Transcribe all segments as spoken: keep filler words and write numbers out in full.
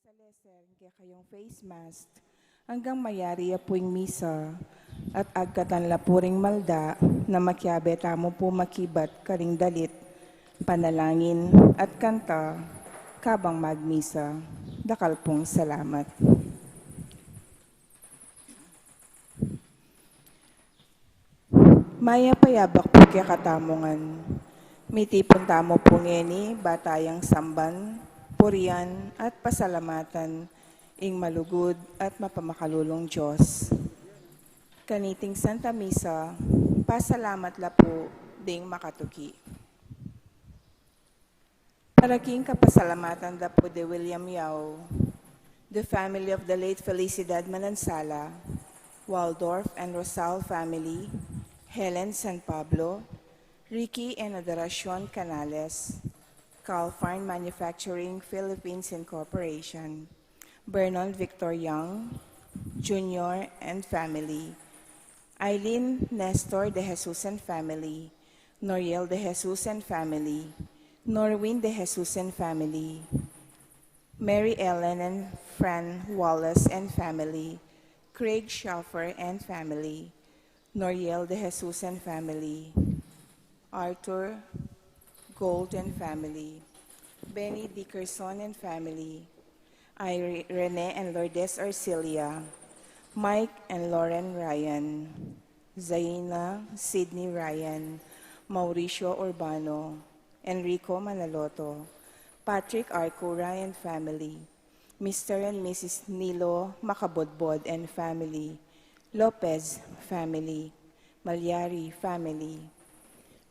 Kaleser, kekayung face mask, anggang mayari ya pu ing misa, at agkatan la pu ring malda, na makiabe tamu pu makibat karing dalit, panalangin, at kanta, kabang magmisa. Dakal pung salamat. Mayap a abak pu kekatamu ngan. Mitipun tamu pu ngeni, ba tayang samban, purian, at pasalamatan ing malugud at mapamakalulung Dios. Kaniting Santa Misa, pasalamat la pu ding makatuki. Para king kapasalamatan da pu de William Yao, the family of the late Felicidad Manansala, Waldorf and Rosal family, Helen San Pablo, Ricky and Adoracion Canales, Calfarn Manufacturing Philippines Incorporation, Vernon Victor Young Junior and family, Eileen Nestor de Jesus and family, Noriel de Jesus and family, Norwin de Jesus and family, Mary Ellen and Fran Wallace and family, Craig Schaffer and family, Noriel de Jesus and family, Arthur Gold and family, Benny Dickerson and family, Irene and Lourdes Arcilia, Mike and Lauren Ryan, Zaina, Sydney Ryan, Mauricio Urbano, Enrico Manaloto, Patrick Arcura and family, Mister and Missus Nilo Makabodbod and family, Lopez family, Malyari family.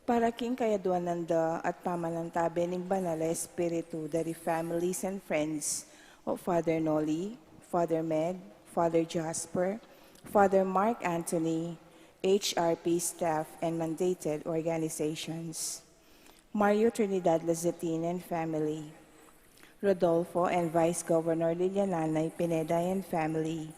Para king kayaduanan da at pamanantabe ning Banal a Espiritu, dari families and friends of Father Noli, Father Med, Father Jasper, Father Mark Anthony, H R P staff, and mandated organizations. Mario Trinidad Lazatin and family, Rodolfo and Vice Governor Liliananay Pineda and family,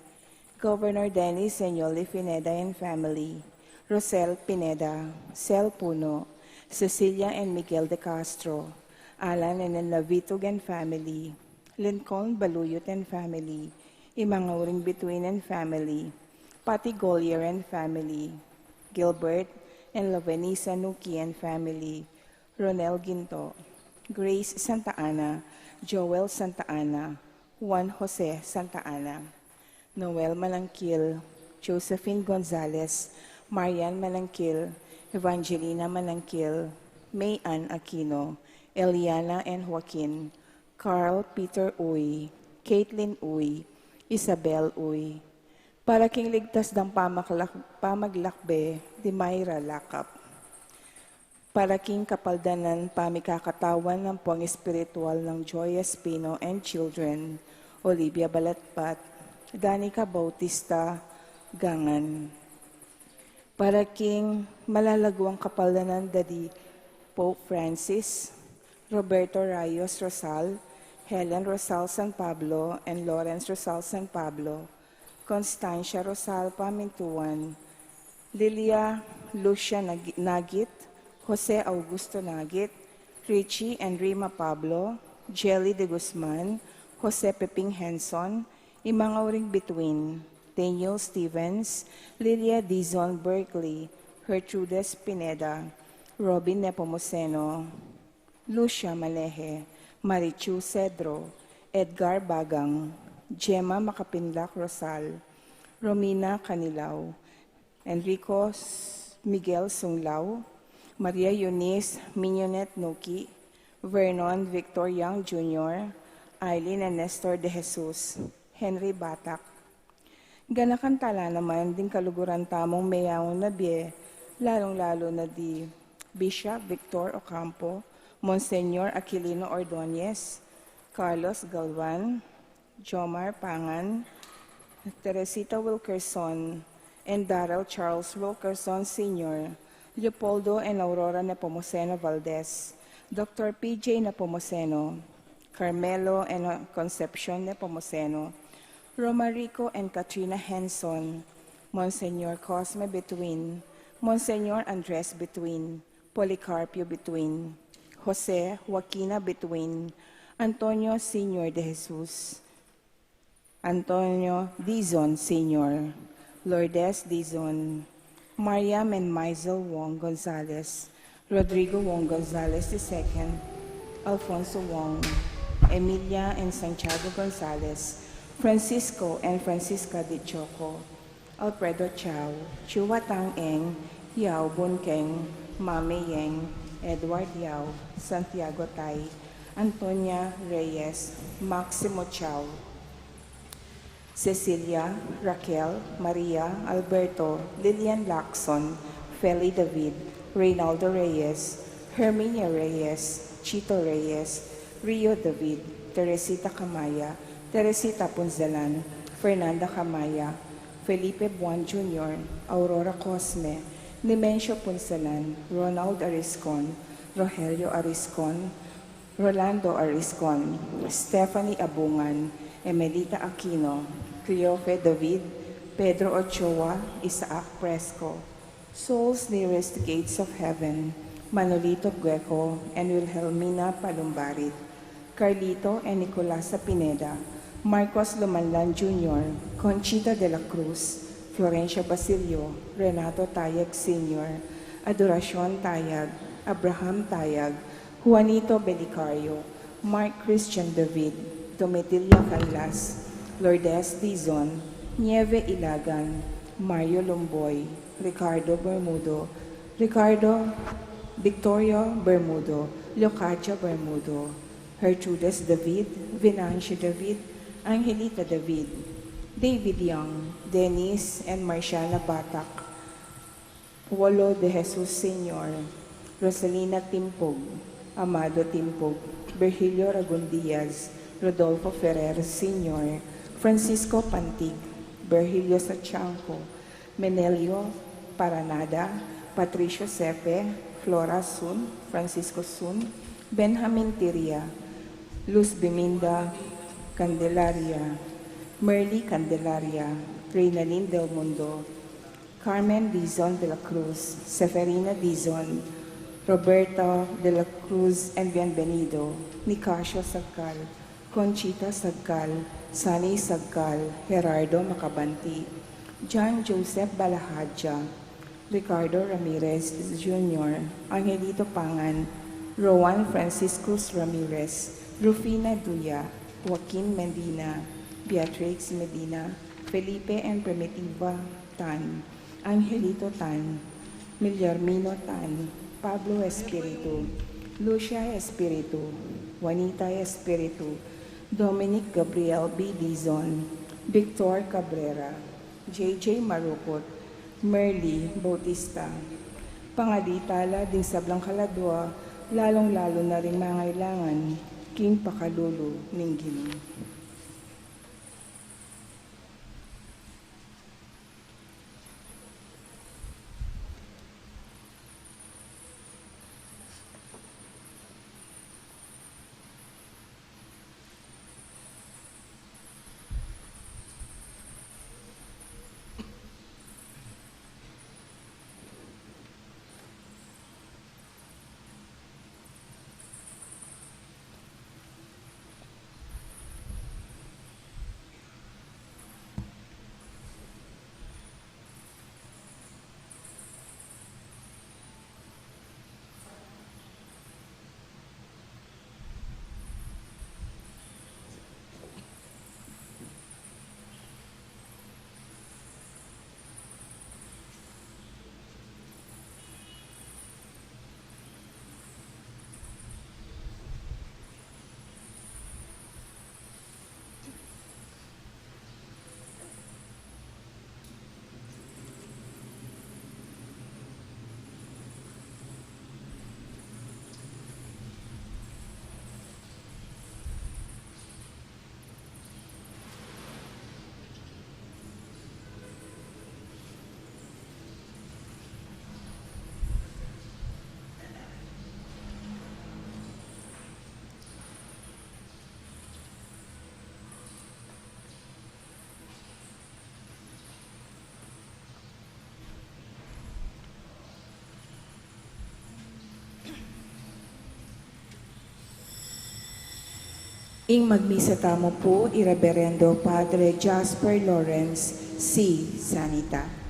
Governor Dennis and Yoli Pineda and family, Rosel Pineda, Sel Puno, Cecilia and Miguel de Castro, Alan and Navitug and family, Lincoln Baluyot and family, Imangauring Bituin and family, Patty Golier and family, Gilbert and Lovenisa Nuki and family, Ronel Ginto, Grace Santa Ana, Joel Santa Ana, Juan Jose Santa Ana, Noel Manangkil, Josephine Gonzalez, Marian Manangkil, Evangelina Manangkil, May Ann Aquino, Eliana and Joaquin, Carl Peter Uy, Caitlin Uy, Isabel Uy, para king ligtas dang pamaglak-, pamaglakbe di Myra Lakap. Para king kapaldanan pamikakatawan nang puang espiritual nang Joy Espino and children, Olivia Balatpat, Danica Bautista Gangan. Para king malalaguang kapaldanan da di Pope Francis, Roberto Rayos Rosal, Helen Rosal San Pablo, and Lawrence Rosal San Pablo, Constancia Rosal Pamintuan, Lilia Lucia Nag-, Nagit, Jose Augusto Nagit, Richie and Rima Pablo, Jelly de Guzman, Jose Peping Henson, Imangauring Bituin, Daniel Stevens, Lilia Dizon Berkeley, Gertrudes Pineda, Robin Nepomuceno, Lucia Maleje, Marichu Cedro, Edgar Bagang, Gemma Makapinlak Rosal, Romina Canilao, Enrico S-, Miguel Sunglao, Maria Eunice Mignonette Nuki, Vernon Victor Young Junior, Eileen and Nestor de Jesus, Henry Batak. Ganakan tala naman ding kaluguran tamung meyaun na bie, lalung-lalu na di Bishop Victor Ocampo, Monsignor Aquilino Ordonez, Carlos Galvan, Jomar Pangan, Teresita Wilkerson, and Darrell Charles Wilkerson Senior, Leopoldo and Aurora Nepomuceno Valdez, Doctor P J Nepomuceno, Carmelo and Concepcion Nepomuceno, Romarico and Katrina Henson, Monsignor Cosme Bituin, Monsignor Andres Bituin, Policarpio Bituin, Jose Joaquina Bituin, Antonio Senior de Jesus, Antonio Dizon Senior, Lourdes Dizon, Mariam and Maisel Wong Gonzalez, Rodrigo Wong Gonzalez the second, Alfonso Wong, Emilia and Santiago Gonzalez, Francisco and Francisca de Choco, Alfredo Chao, Chua Tang Eng, Yao Bun Keng, Mame Yeng, Edward Yao, Santiago Tai, Antonia Reyes, Maximo Chao, Cecilia, Raquel, Maria, Alberto, Lilian Lacson, Feli David, Reynaldo Reyes, Herminia Reyes, Chito Reyes, Rio David, Teresita Camaya, Teresita Punzalan, Fernanda Camaya, Felipe Buan Junior, Aurora Cosme, Nimencio Punzalan, Ronald Ariscon, Rogelio Ariscon, Rolando Ariscon, Stephanie Abungan, Emelita Aquino, Cleofe David, Pedro Ochoa, Isaac Presco, Souls Nearest the Gates of Heaven, Manolito Gueco and Wilhelmina Palumbarit, Carlito and Nicolasa Pineda, Marcos Lumanlan Junior, Conchita de la Cruz, Florencia Basilio, Renato Tayag Senior, Adoracion Tayag, Abraham Tayag, Juanito Belicario, Mark Christian David, Domitila Canlas, Lourdes Dizon, Nieve Ilagan, Mario Lumboy, Ricardo Bermudo, Ricardo Victorio Bermudo, Leocadia Bermudo, Gertrudes David, Venancio David, Angelita David, David Young, Dennis and Marciana Batak, Wolo de Jesus Senior, Rosalina Timpug, Amado Timpug, Virgilio Ragon Diaz, Rodolfo Ferrer Senior, Francisco Pantig, Virgilio Satianco, Menelio Paranada, Patricio Sepe, Flora Sun, Francisco Sun, Benjamin Tiria, Luz Biminda Candelaria, Merly Candelaria, Reynalyn Del Mundo, Carmen Dizon de la Cruz, Seferina Dizon, Roberto de la Cruz and Bienvenido, Nicasio Sagcal, Conchita Sagcal, Sunny Sagcal, Gerardo Macabanti, John Joseph Balahadja, Ricardo Ramirez Junior, Angelito Pangan, Rowan Franciscus Ramirez, Rufina Duya, Joaquin Medina, Beatrix Medina, Felipe and Primitiva Tan, Angelito Tan, Milyarmino Tan, Pablo Espiritu, Lucia Espiritu, Juanita Espiritu, Dominic Gabriel B. Dizon, Victor Cabrera, J J Marukut, Merly Bautista. Pangadi tala ding sablang kaladua, lalung-lalu na ring mangailangan king pakalulu ning Ginu. Ing magmisa tamu pu i Reberendo Padre Jasper Lawrence, C. Sanita.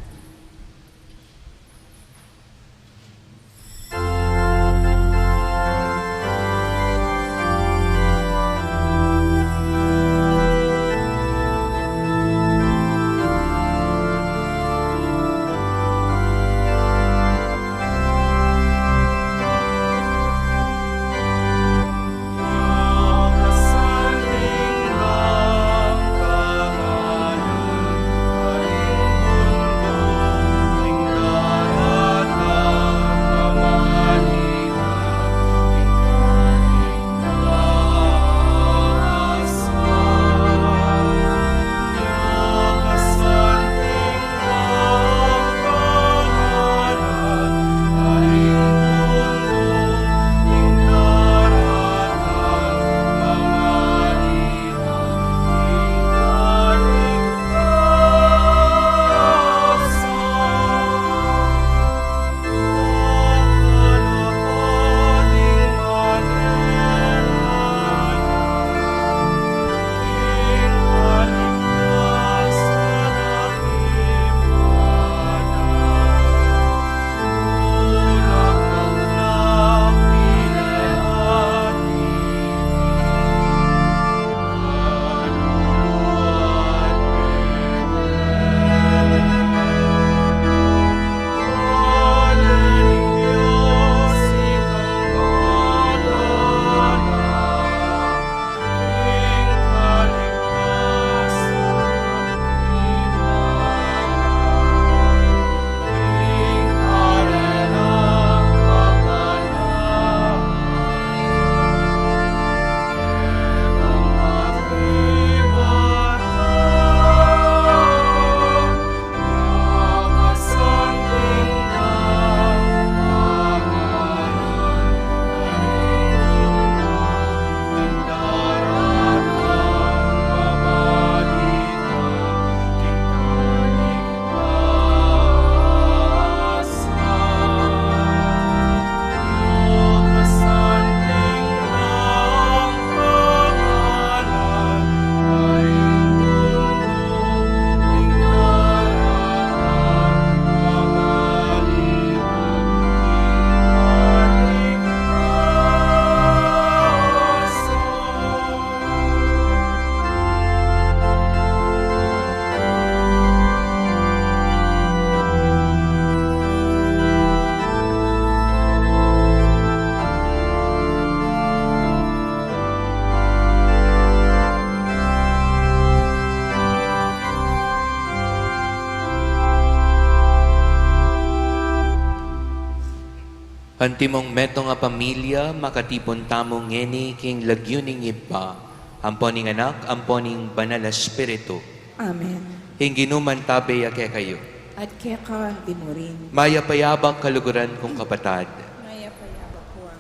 Antimong metung a pamilya, makatipun tamu ngeni king lagyu ning Ibpa, ampo ning Anak, ampo ning Banal a Espiritu. Amen. Ing Ginu mantabe ya kekayu. At keka mu rin. Mayap a yabak, kaluguran kung kapatad. Mayap a yabak, Juan.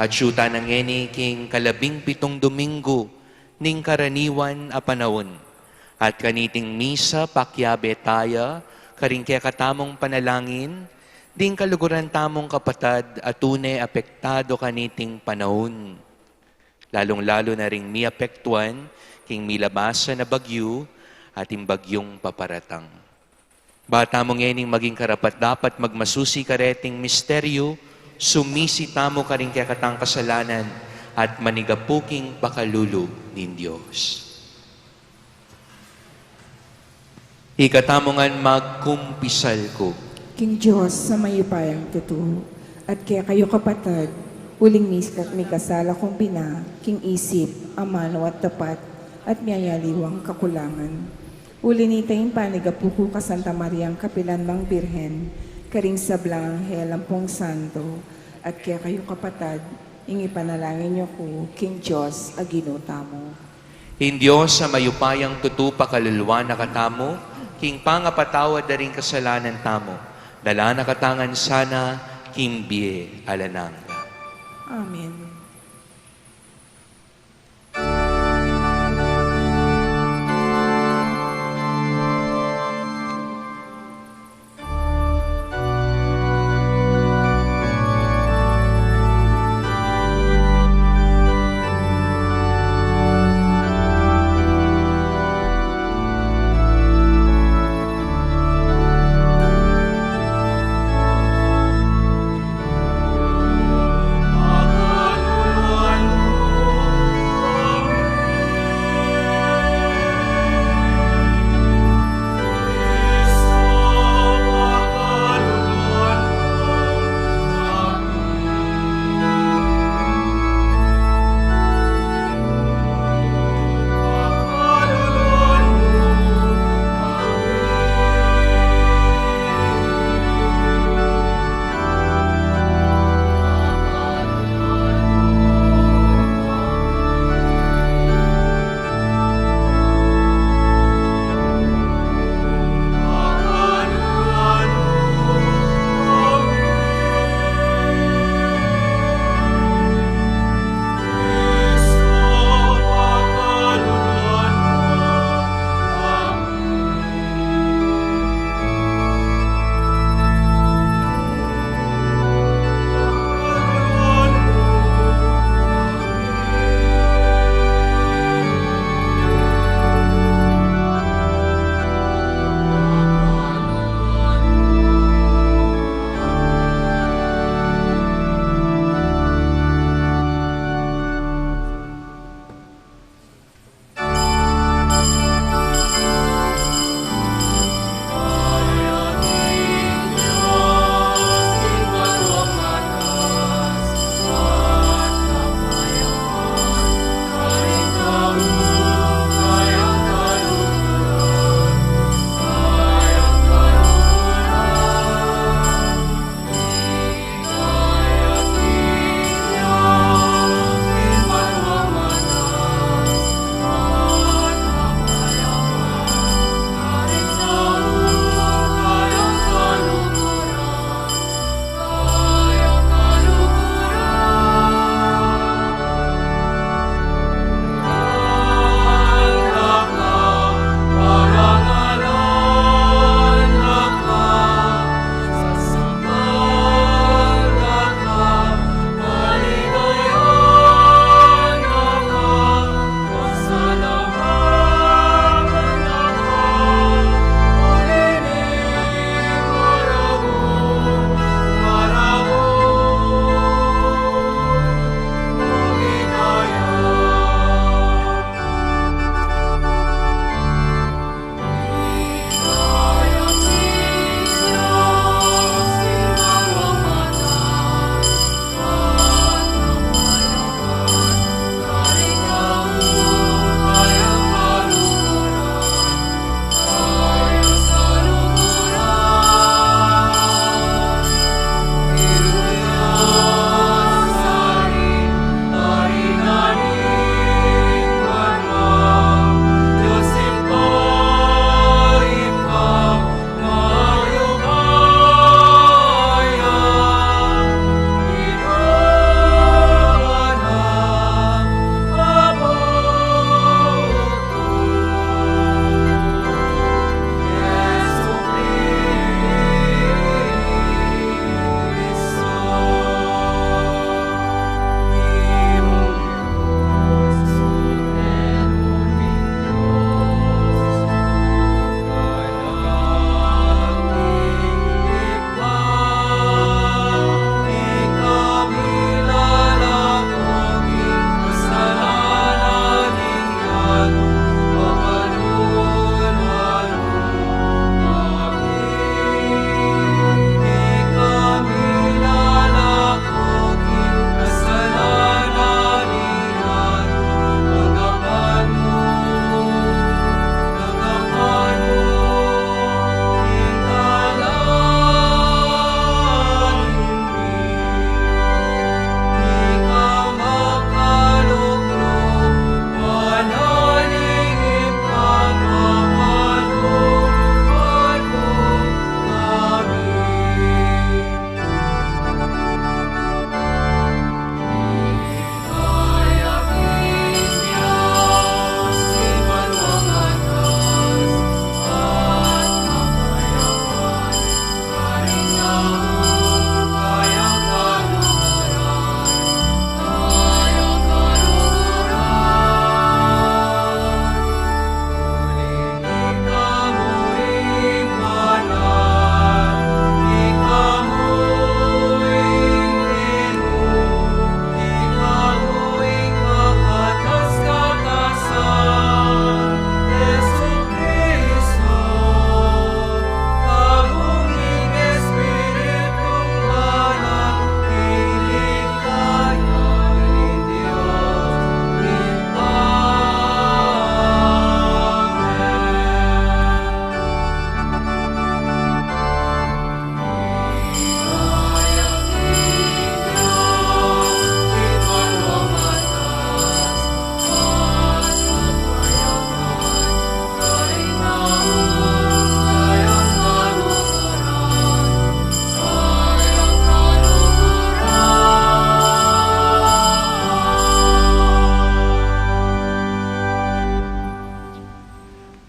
Atyu tana ngeni king kalabing pitung Dominggu ning karaniwan a panaun. At kaniting misa, pakiabe taya karing kekatamung panalangin ding kaluguran tamung kapatad a tune apektadu kaniting panaun, lalung-lalu na ring miapektuan king milabasan a bagyu at ing bagyung paparatang. Ba tamu ngening maging karapat-dapat magmasusi kareting misteryu, sumisi tamu karing kekatang kasalanan at manigapu king pakalulu ning Dios. Ikatamu ngan magkumpisal ku. King Dios a mayupayang tutu, at kekayu kapatad, uling mi-, mikasala kung bina, king isip, amanu at dapat, at miyayaliwang kakulangan. Uli nita ing panigapu ku kang Santa Mariang kapilan mang Birhen, karing sablang anghel ampong santo, at kekayu kapatad, ing ipanalangin yu ku king Dios a Ginu tamu. Ing Dios a mayupayang tutu pakaluluan na katamu, king pangapatawad da ring kasalanan tamu, dala na katamu ngan sana king bie alang angga. Amen.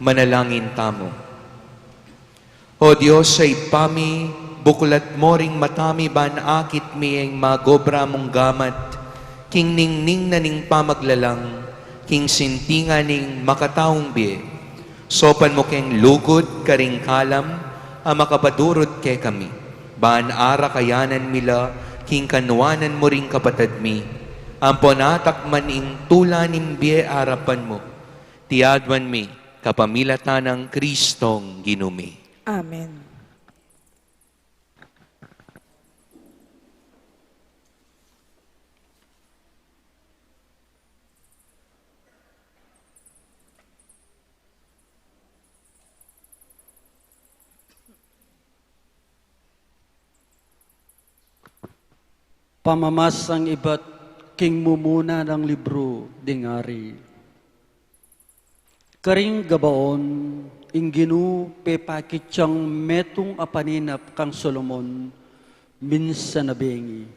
Manalangin tamu. O Dios a Ibpa mi, buklat mu ring mata mi ban akit mi ing magobra mung gamat, king ningning na ning pamaglalang, king sintingan ning makataung bie. Saupan mu keng lugud karing kalam a makapadurut kekami, ban ara kayanan mi la king kanuanan mu ring kapatad mi, ampon atakman ing tula ning bie arapan mu. Iti aduan mi kapamilatan nang Kristong Ginu mi. Amen. Pamamasang ibat king mumuna nang libru ding ari. Karing Gabaon, ing Ginu pepakit yang metung a paninap kang Solomon, minsan a bengi.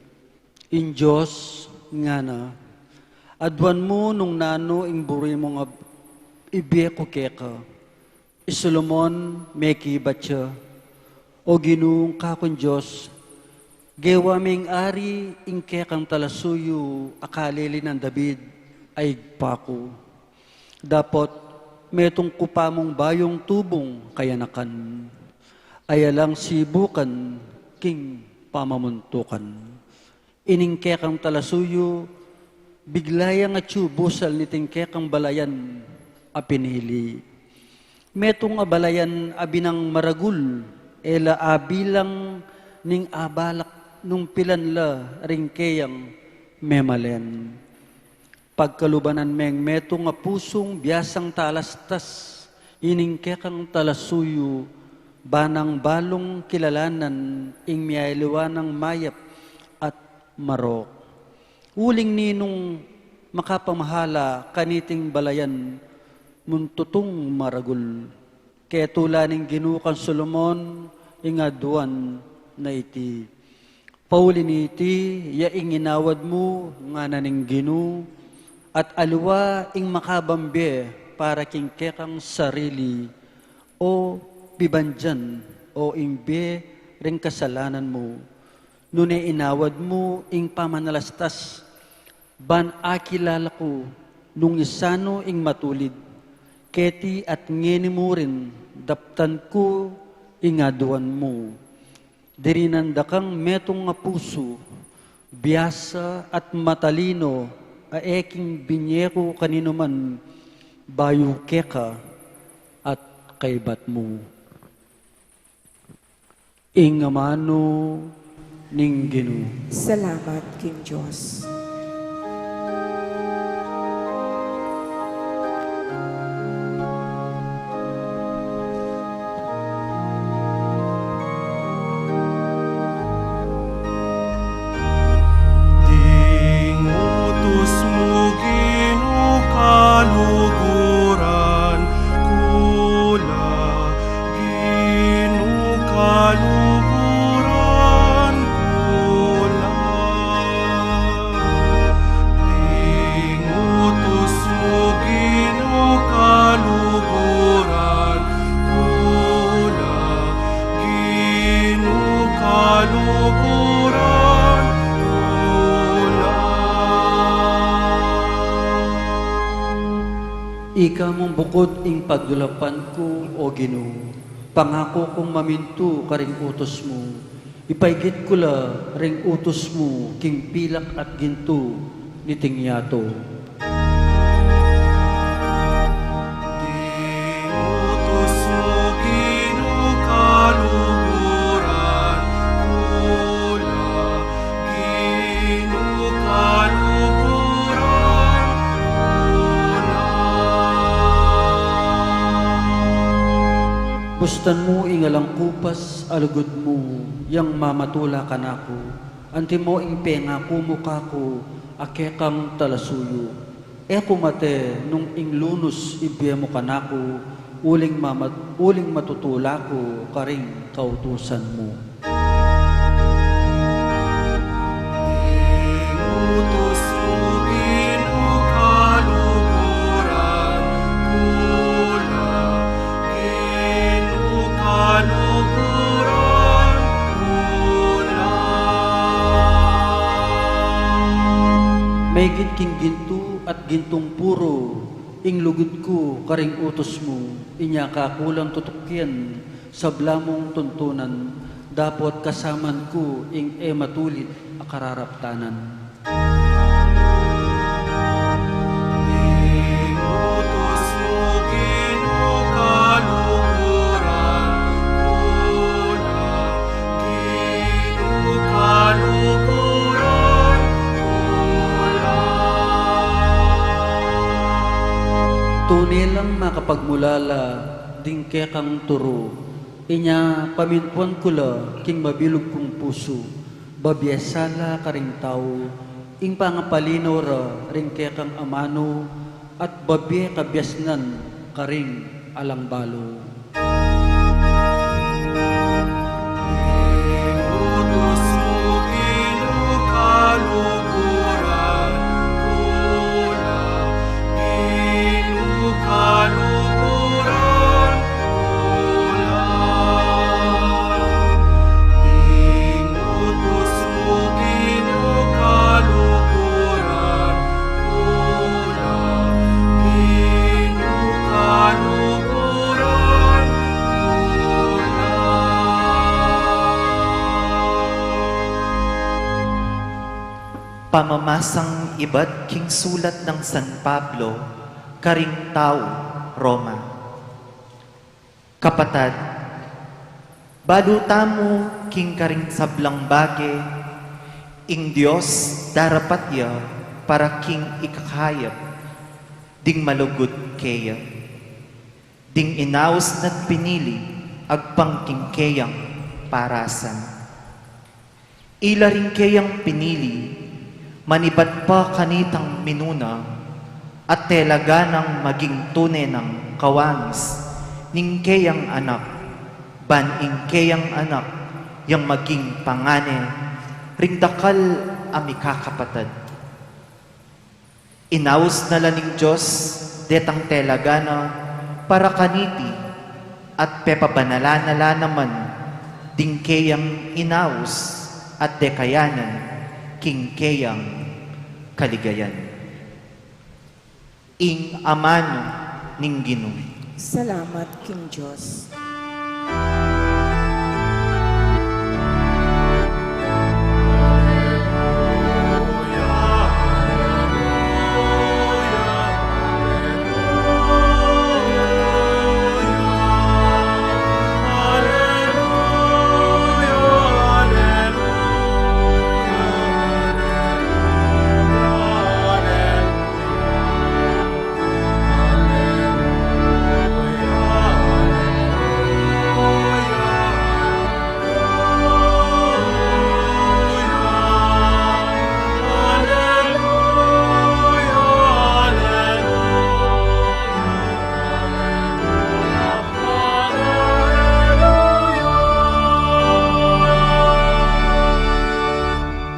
Ing Dios ngana, aduan mu nung nanu ing buri mung ab-, ibie ku keka. I Solomon mekibat ya, O Ginu, kakung Dios, gewa meng ari ing kekang talasuyu a kalili nang David a ibpa ku. Dapot metung ku pa mung bayung tubung kayanakan, a yalang sibukan king pamamuntukan. Ining kekang talasuyu, bigla yang atyu busal niting kekang balayan a pinili. Metung a balayan a binang maragul, e la abilang ning abalak nung pilan la ring keyang memalen. Pagkalubanan meng metung a pusung biasang talastas, ining kekang talasuyu, ba nang balung kilalanan ing mialiwa nang mayap at marok. Uling ninung makapamahala kaniting balayan muntutung maragul. Ketula ning Ginu kang Solomon ing aduan na iti. Pauli niti, ya ing inawad mu, ngana ning Ginu, at aliwa ing makabang bie para king kekang sarili, o pibandian, o ing bie ring kasalanan mu. Nune inawad mu ing pamanalastas, ban akilala ku nung isanu ing matulid, keti at ngeni mu rin daptan ku ing aduan mu. Dirinan da kang metung a pusu, biasa at matalino a e king binie ku kaninuman, bayu keka at kaybat mu. Ing amanu ning Ginu. Salamat king Dios. Ding utus mu, Ginu, kaluguran ku la, Ginu, kaluguran ku la. Ding utus mu, Ginu, kaluguran ku la, Ginu, kaluguran ku la. Ika mung bukud ing pagdulapan ku, O Ginu, pangaku kung mamintu karing utus mu. Ipaigit ku la ring utus mu king pilak at gintu niting yatu. Ding utus mu, Ginu, kaluguran ku la, Ginu, kaluguran ku la. Bustan mu ing alang kupas a lugud mu, yang mamatula kanaku, antimo ing pengaku mu kaku a kekang talasuyu. E ku mate nung ing lunus ibie mu kanaku, uling mamat-, uling matutula ku karing kautusan mu. Ding utus mu, Ginu, kaluguran ku la, King gintu at gintung puro, ing lugud ku karing utus mu, inya ka ku lang tutukian, sabla mung tuntunan, dapot kasaman ku ing e matulid a kararaptanan. Ing utus mu, Ginu, kaluguran ku la, Ginu, kaluguran ku la. Tune lang makapagmulala ding kekang turu, inya pamintuan ku la king mabilug kung pusu, babie sala karing tau, ing pangapalinaw ra ring kekang amanu, at babie kabiasnan karing alang balu. Ing utus mu, Ginu, kaluguran ku la, Ginu, kaluguran ku la. Ing utus mu, Ginu, kaluguran ku la, Ginu, kaluguran ku la. Pamamasang ibat king sulat nang San Pablo karing tau Roma. Kapatad, balu tamu king karing sablang bage, ing Dios darapat ya para king ikakayap ding malugud keya, ding inaus na't pinili agpang king keyang parasan. Ila ring keyang pinili, manibat pa kanitang minuna, at talaga nang maging tune nang kawangis ning keyang anak, ban ing keyang anak yang maging pangane ring dakal a mikakapatad. Inaus na la ning Dios detang talaga na para kaniti, at pepabanalan na la naman ding keyang inaus at dekayanan king keyang kaligayan. Ing amanu ning Ginu. Salamat king Dios.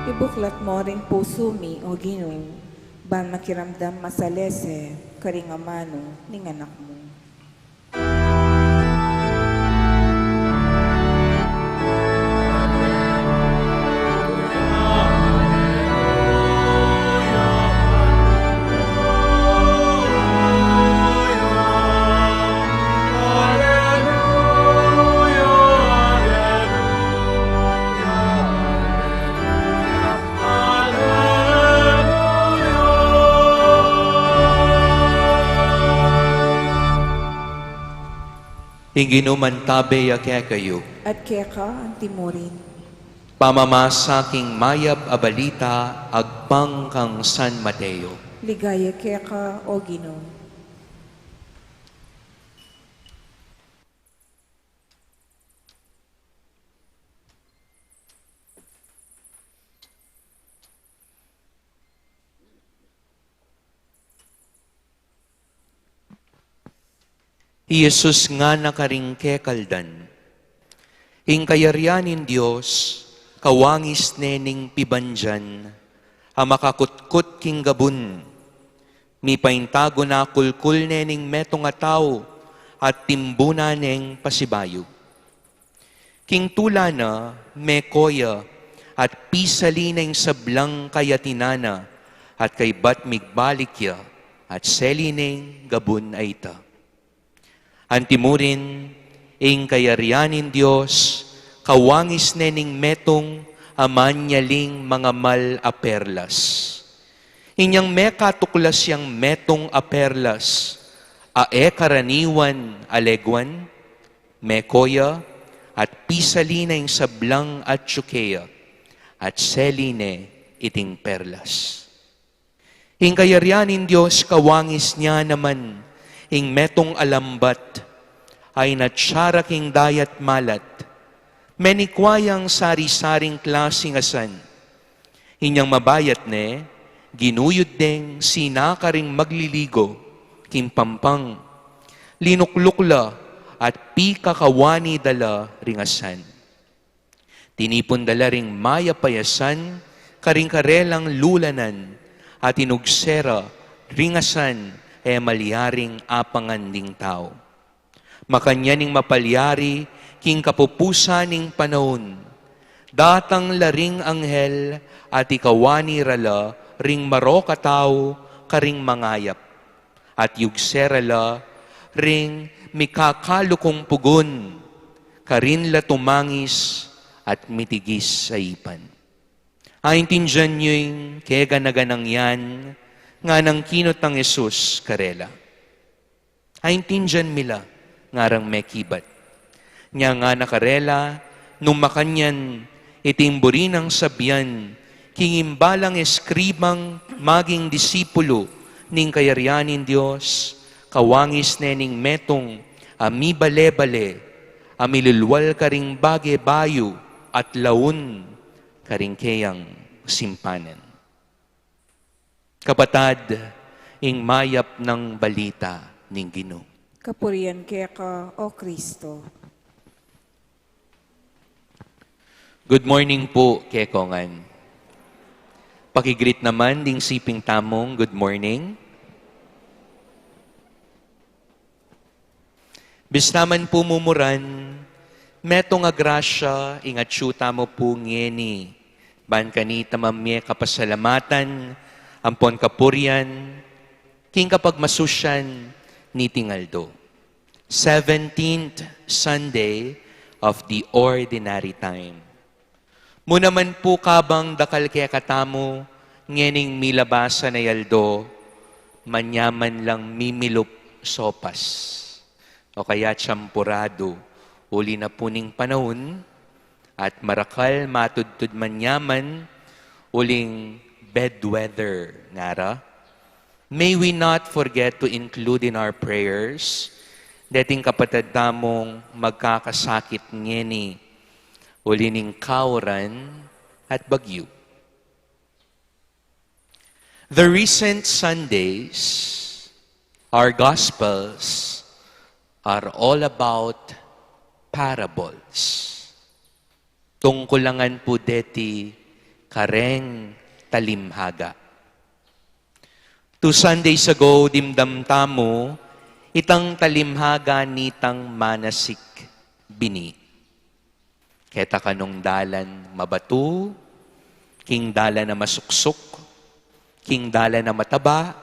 Ibuklat mu ring pusu mi, O Ginu, ban makiramdam masalese karing amanu ning Anak mu. Ing Ginu mantabe ya kekayu. At keka anti murin. Pamamasa king mayap a balita agpang kang San Mateo. Ligaya keka, O Ginu. I Jesus ngana karing kekaldan, ing kayarian ning Dios kawangis ne ning pibandian a makakutkut king gabun, mipaintago na kulkul ne ning metung a tau at timbunan neng pasibayu. King tula na, meko ya at pisali na ing sablang kayatinan na At kaybat migbalik ya, at seli neng gabun a ita. Antimurin, ing kayarian ning Dios, kawangis ne ning metung a manyaling mangamal a perlas. Inyang mekatuklas yang metung a perlas, a e karaniwan a leguan, meko ya, at pisali ne ing sablang atsu keya, at seli ne iting perlas. Ing kayarian ning Dios kawangis ne naman ing metung a lambat a inatsu ra king dayat malat. Menikwa yang sari-saring klasing asan. Inyang mabayat ne, ginuyud deng sinaka ring magliligo king pampang. Linukluk la at pikakawani da la ring asan. Tinipun da la ring mayap a asan karing karelang lulanan, at inugse ra ring asan e malyaring apangan ding tau. Makanyan ing mapalyari king kapupusan ning panaun, datang la ring anghel at ikawani ra la ring marok a tau karing mangayap. At yugse ra la ring mikakalukung pugun, karin la tumangis at mitigis a ipan. Aintindian yu ing kegana-ganang yan, nganang kinut nang Jesus karela. Aintindian mi la, ngarang mekibat. Nya ngana karela, nung makanyan iting buri nang sabian king imbalang eskribang maging disipulu ning kayarian ning Dios, kawangis ne ning metung a mibale-bale, a milulwal karing bage bayu at laun karing keyang simpanan. Kapatad, ing mayap nang balita ning Ginu. Kapurian keka, O Kristo. Good morning pu kekongan. Paki-greet naman ding siping tamung good morning. Bista man pu mumuran, metung a grasya ing atsu tamu pu ngeni, ban kanita mamie kapasalamatan ampon kapurian king kapagmasusyan niting aldo, seventeenth Sunday of the Ordinary Time. Mu naman pu kabang dakal kekatamu ngening milabasan a aldo, manyaman lang mimilup sopas o kaya tsampuradu, uli na pu ning panaun, at marakal matudtud manyaman uling bed weather ngara. May we not forget to include in our prayers deting kapatad tamung magkakasakit ngeni uli ning kauran at bagyu. The recent Sundays, our Gospels are all about parables. Tungkulangan pu deti kareng talimhaga. Two Sundays ago, dimdam tamu itang talimhaga nitang manasik bini. Keta kanung dalan mabatu, king dalan a masuksuk, king dalan a mataba,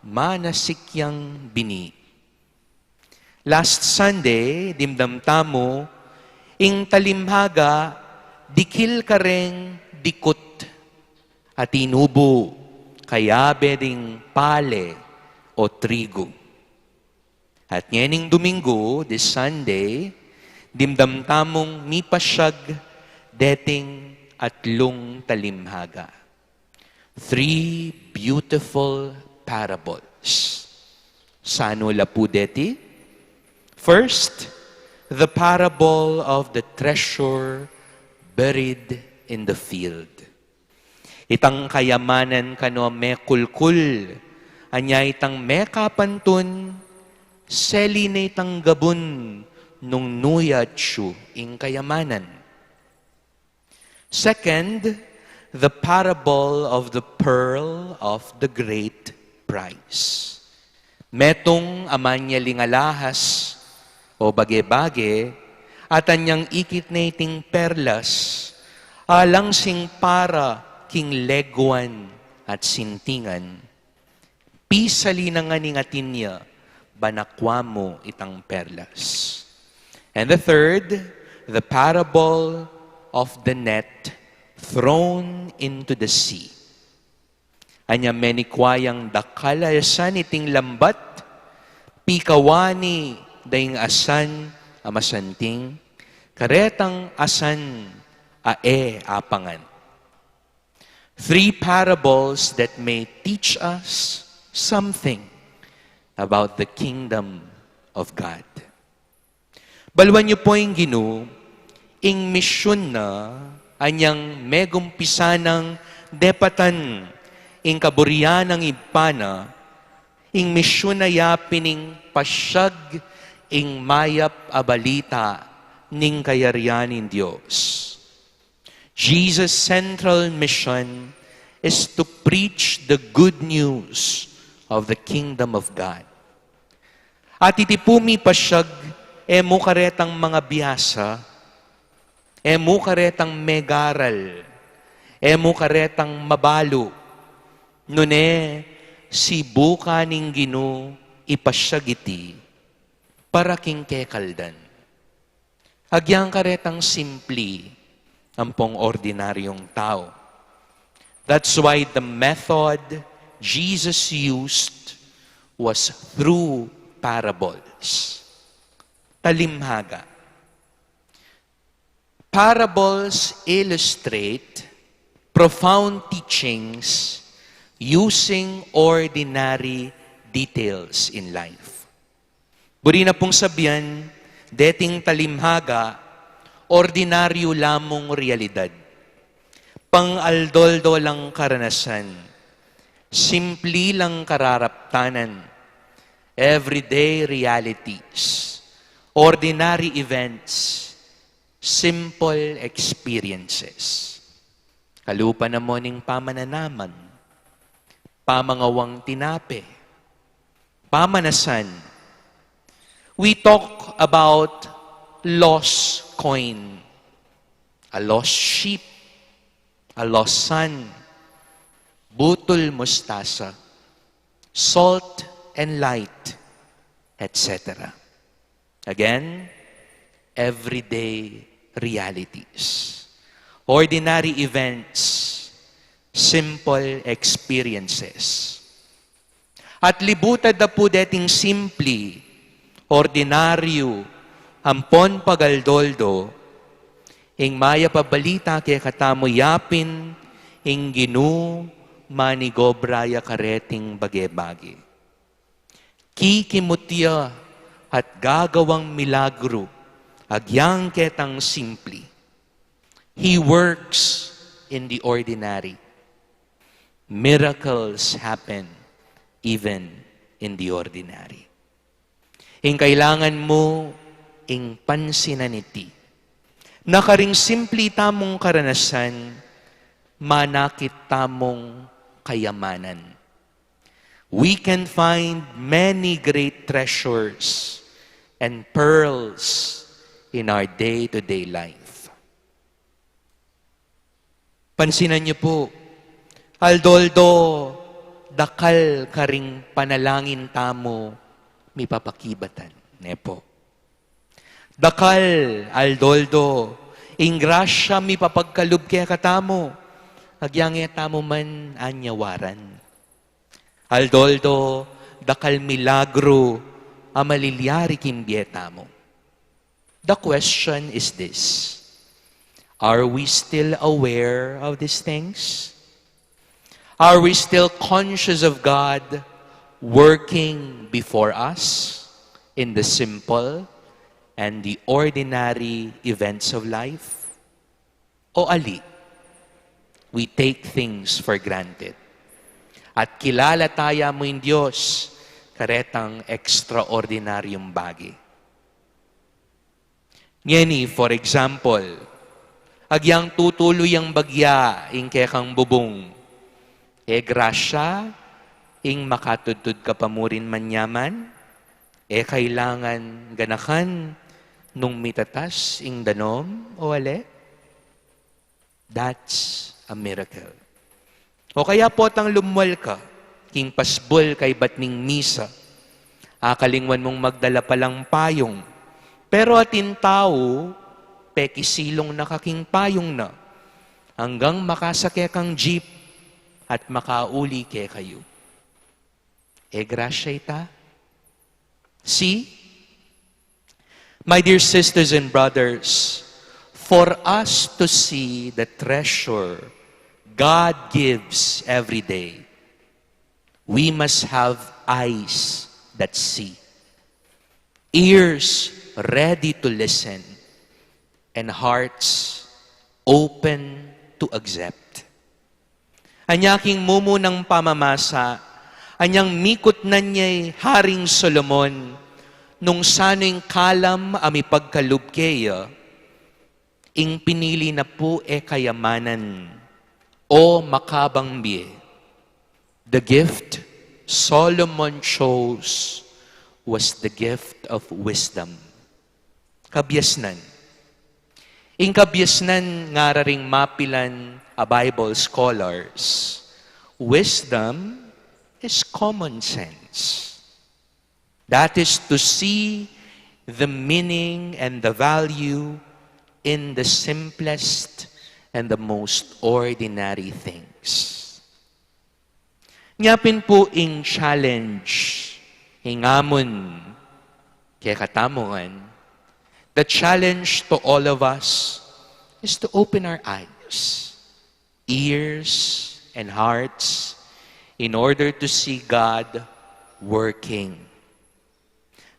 manasik yang bini. Last Sunday, dimdam tamu, ing talimhaga, dikil kareng dikut, at inubu, kayabe ding pale o trigu. At ngening Domingo, this Sunday, dimdam tamung mipasyag deting atlung talimhaga. Three beautiful parables. Sanu la pu deti? First, the parable of the treasure buried in the field. Itang kayamanan kanu a mekulkul, anya itang mekapantun, seli ne itang gabun nung nu ya atsu ing kayamanan. Second, the parable of the pearl of the great price. Metung a manyaling alahas o bage-bage, at anyang ikit ne iting perlas, alang sing para king leguan at sintingan, pisali na ngan ing atin ya, ban akua mu itang perlas. And the third, the parable of the net thrown into the sea. Anya menikua yang dakal a asan iting lambat, pikawani da ing asan a masanting, karetang asan a e apangan. Three parables that may teach us something about the kingdom of God. Baluan yu pu ing Ginu, ing misyun na, anyang megumpisa nang depatan ing kaburian ning Ibpa na, ing misyun na ya pin ing pasiag ing mayap a balita ning kayarian ning Dios. Jesus' central mission is to preach the good news of the kingdom of God. At iti pu mipasiag, e mu karetang mangabiasa, e mu karetang megaral, e mu karetang mabalu, nune sibukan ning Ginu ipasiag iti para king kekaldan. Agyang karetang simpli ampong ordinaryung tau. That's why the method Jesus used was through parables. Talimhaga. Parables illustrate profound teachings using ordinary details in life. Buri na pung sabian, deting talimhaga, ordinaryu la mung realidad. Pang-aldo-aldo lang karanasan, simpli lang kararaptanan, everyday realities, ordinary events, simple experiences. Kalupa na mu ning pamananaman, pamangawang tinape, pamanasan. We talk about lost coin, a lost sheep, a lost son, butul mustasa, salt and light, et cetera. Again, everyday realities, ordinary events, simple experiences. At libutan da pu deting simpli, ordinaryu, ampon pag-aldo-aldo, ing mayap a balita kekatamu yapin, ing Ginu manigobra ya kareting bage-bage. Kikimut ya at gagawang milagru, agyang ketang simpli. He works in the ordinary. Miracles happen even in the ordinary. Ing kailangan mu, ing pansinan iti. Na karing simpli tamung karanasan, manakit tamung kayamanan. We can find many great treasures and pearls in our day-to-day life. Pansinan yu pu, aldo-aldo, dakal karing panalangin tamu mipapakibatan, ne pu? Dakal, aldo-aldo, ing grasya mipapagkalub kekatamu, agyang e tamu man anyawaran. Aldo-aldo, dakal milagru a malilyari king bie tamu. The question is this: are we still aware of these things? Are we still conscious of God working before us in the simple and the ordinary events of life? O ali, we take things for granted. At kilala taya mu ing Dios karetang ekstraordinaryung bage. Ngeni, for example, agyang tutulu yang bagya ing kekang bubung, e grasya ing makatudtud ka pa murin manyaman? E kailangan ganakan nung mitatas ing danom, o ale? That's a miracle. O kaya potang lumwal ka king pasbul kaybat ning misa, akalingwan mung magdala palang payung. Pero atin tau, pekisilung na ka king payung na, anggang makasake kang jeep at makauli kekayu. E grasya ita? See? My dear sisters and brothers, for us to see the treasure God gives every day, we must have eyes that see, ears ready to listen, and hearts open to accept. Anya king mumunang pamamasa, anyang mikutnan ya i Haring Solomon, nung sanu ing kalam a mipagkalub keya, ing pinili na pu e kayamanan, o makabang bie. The gift Solomon chose was the gift of wisdom. Kabiasnan. Ing kabiasnan, ngara ring mapilan a Bible scholars, wisdom is common sense. That is to see the meaning and the value in the simplest and the most ordinary things. Nya pin pu ing challenge, ing amun kekatamu ngan, the challenge to all of us is to open our eyes, ears, and hearts in order to see God working.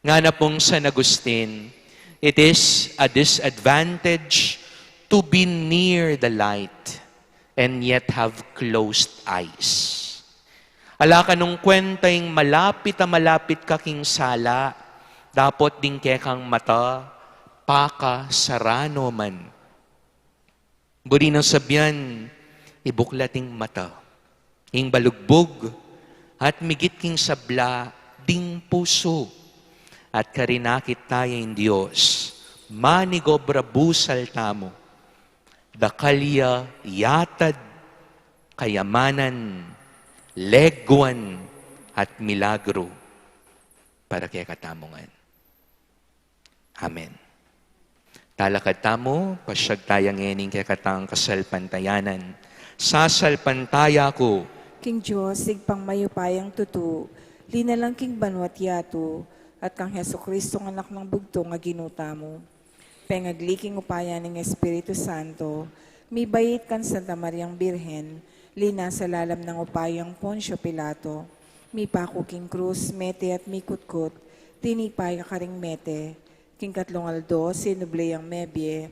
Ngana pung San Agustin, it is a disadvantage to be near the light and yet have closed eyes. Ala ka nung kwenta ing malapit a malapit ka king sala, dapot ding kekang mata, pakasaranu man. Buri nang sabian, ibuklat ing mata, ing balugbug, at migit king sabla, ding pusu, at karin akit taya ing Dios, manigobra busal tamu, dakal ya yatad, kayamanan, leguan, at milagru, para kekatamu ngan. Amen. Talakad tamu, pasiag taya ngening kekatang kasalpantayanan. Sasalpantaya ku king Dios, Ibpang mayupayang tutu, linalang king banua't yatu, at kang Jesucristo, Anak nang bugtung a Ginu tamu. Pengagli king upaya ning Espiritu Santo, mibait kan Santa Mariang Birhen, linasa lalam nang upayang Poncio Pilato, mipaku king krus, mete at mikutkut, tinipa ya karing mete, king katlung aldo, sinubli yang mebie,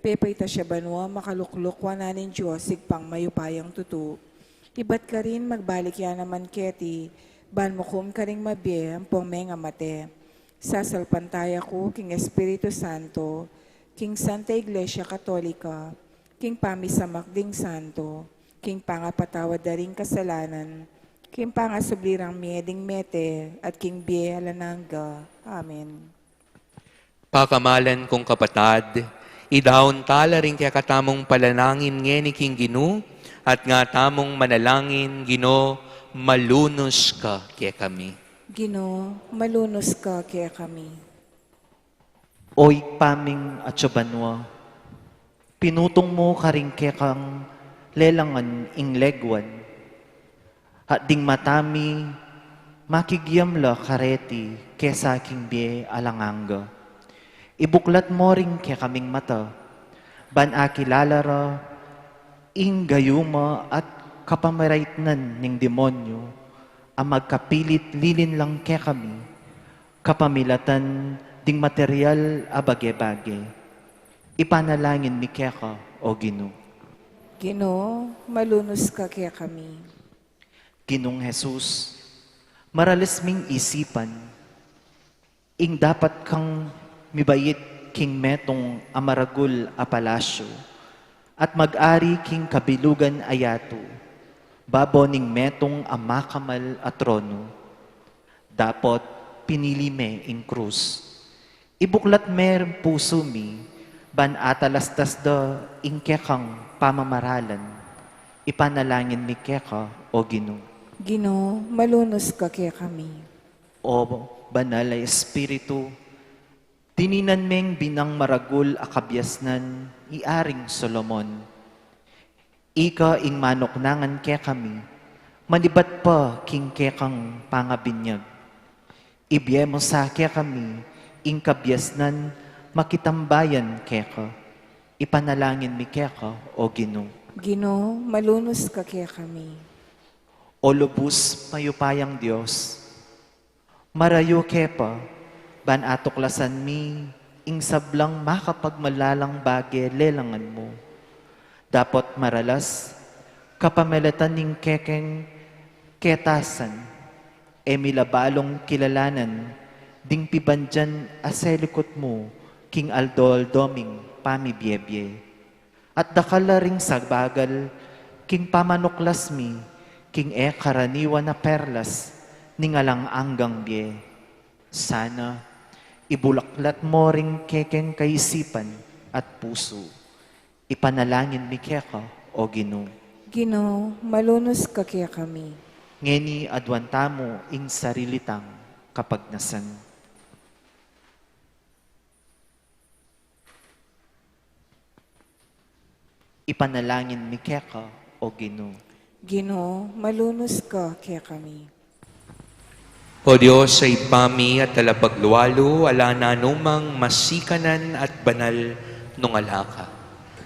pepaitas ya banua, makalukluk wanan ning Dios, Ibpang mayupayang tutu. Ibat karin, magbalik ya naman keti, ban mukum karing mabie ampong mengamate. Sasalpantaya ku king Espiritu Santo, king Santa Iglesia Katolika, king pamisamak ding santo, king pangapatawad da ring kasalanan, king pangasubli rang mie ding mete, at king bie alang angga. Amen. Pakamalan kung kapatad, idaun tala ring kekatamung panalangin ngeni king Ginu, at nga tamung manalangin, Ginu, malunus ka kekami. Ginu, malunus ka kekami. O Ibpa ming atsu banua, pinutung mu karing kekang lelangan ing leguan, at ding mata mi makigiam la kareti kesa king bie alang angga. Ibuklat mu ring kekaming mata, ban akilala ra ing gayuma at kapamaraitnan ning demonyu a magkapilit lilinlang kekami, kapamilatan ding material a bage-bage. Ipanalangin mi keka, O Ginu. Ginu, malunus ka kekami. Ginung Jesus, maralis ming isipan, ing dapat kang mibait king metung a maragul a palasyu, at mag-ari king kabilugan a yatu, babo ning metung a makamal a tronu. Dapot pinili me ing krus. Ibuklat me ring pusu mi, ban atalastas da ing kekang pamamaralan. Ipanalangin mi keka, O Ginu. Ginu, malunus ka kekami. O Banal a Espiritu, dininan meng binang maragul a kabiasnan i Aring Solomon. Ika ing manuknangan kekami, manibat pa king kekang pangabinyag. Ibie mu sa kekami ing kabiasnan makitambayan keka. Ipanalangin mi keka, O Ginu. Ginu, malunus ka kekami. O lubus mayupayang Dios, marayu ke pa ban atuklasan mi ing sablang makapagmalalang bage lelangan mu. Dapot maralas, kapamilatan ning kekeng ketasan, e mi la balung kilalanan ding pibandian a selikut mu king aldo-aldo ming pamibiebie. At dakal la ring sabagal king pamanuklas mi king e karaniwan a perlas ning alang anggang bie. Sana ibulaklat mo ring kekeng kaisipan at pusu. Ipanalangin mi keka, O Ginu. Ginu, malunus ka kekami. Ngeni aduan tamu ing sarili tang kapagnasan. Ipanalangin mi keka, O Ginu. Ginu, malunus ka kekami. O Dios a Ibpa mi at talapaglualu, ala nanumang masikanan at banal nung ala ka.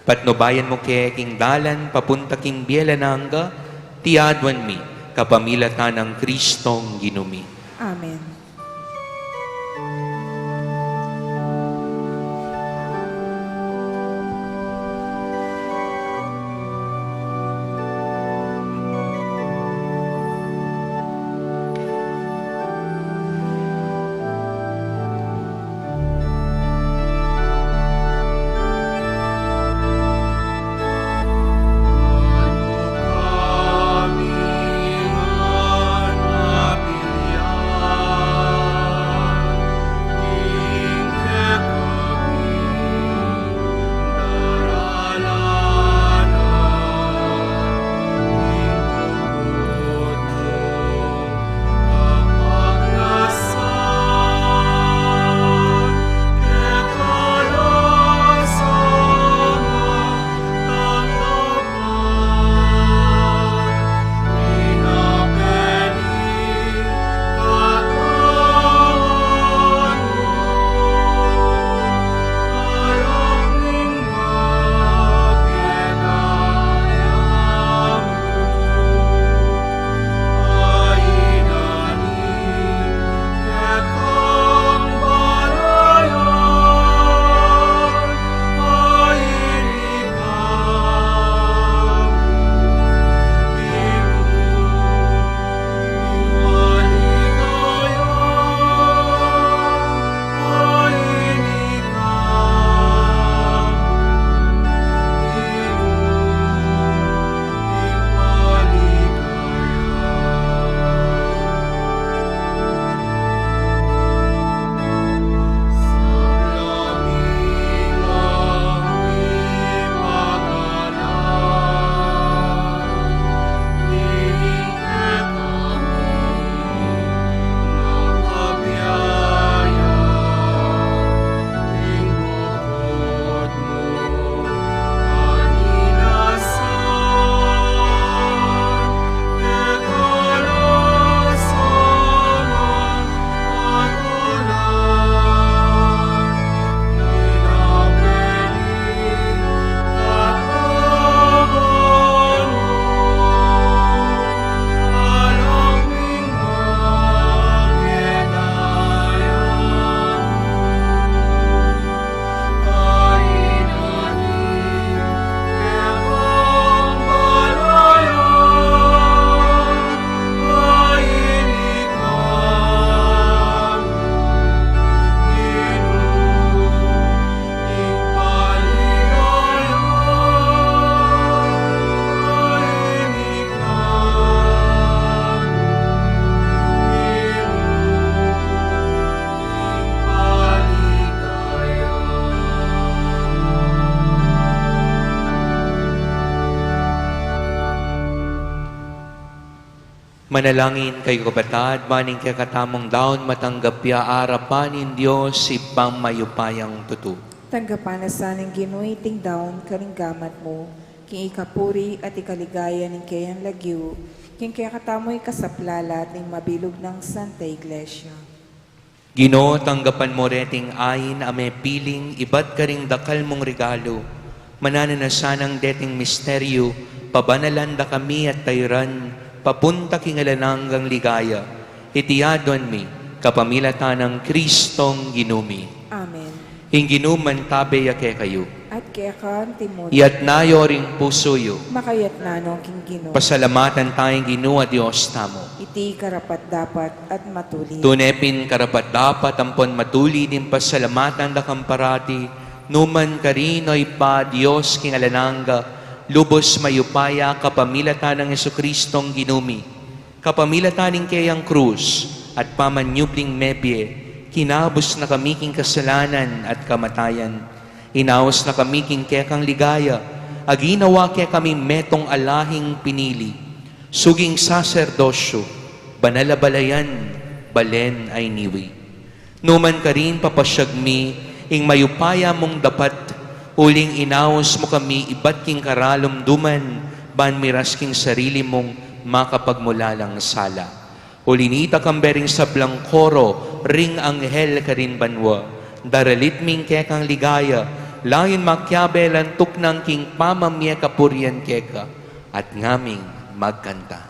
Patnubayan mu ke king dalan papunta king bie alang angga, iti aduan mi kapamilatan nang Kristong Ginu mi. Amen. Manalangin kayu, kapatad, ban ing kekatamung daun matanggap ya arapan ning Dios Ibpang mayupayang tutu. Tanggapan na sa ning Ginu iting daun karing gamat mu, king ikapuri at ikaligaya ning keyang lagyu, king kekatamu ikasaplala at ning mabilug nang Santa Iglesia. Ginu, tanggapan mu reting ain a mepiling ibat karing dakal mung regalu. Mananu na sanang deting misteryu, pabanalan da kami at tayran papunta king alang anggang ligaya. Iti aduan mi kapamilatan nang Kristong Ginu mi. Amen. Ing Ginu mantabe ya kekayu. At keka antimurin. Iyatas yu ring pusu yu. Makayatas no king Ginu. Pasalamatan taya ing Ginu a Dios tamu. Iti karapat-dapat at matulid. Tune pin karapat-dapat ampon matulid ing pasalamatan da kang parati, nukarin man, O Ibpa, Dios king alang angga, lubus mayupaya, kapamilatan nang Jesukristong Ginu mi. Kapamilatan ning keyang krus at pamanyubling mebie, kinabus na kami king kasalanan at kamatayan. Inaus na kami king kekang ligaya, a ginawa kekami metung a lahing pinili, suging saserdosyu, banal a balayan, balen a iniwi. Nukarin, karin papasyag mi ing mayupaya mung dapat, uling inaus mu kami ibat king karalumduman, ban miras king sarili mung makapagmulalang sala. Uli nita, kambe ring sablang koro ring anghel karin banua, daralit mi ing kekang ligaya, layun makiabe lan tuknang king pamamie kapurian keka, at ngaming magkanta.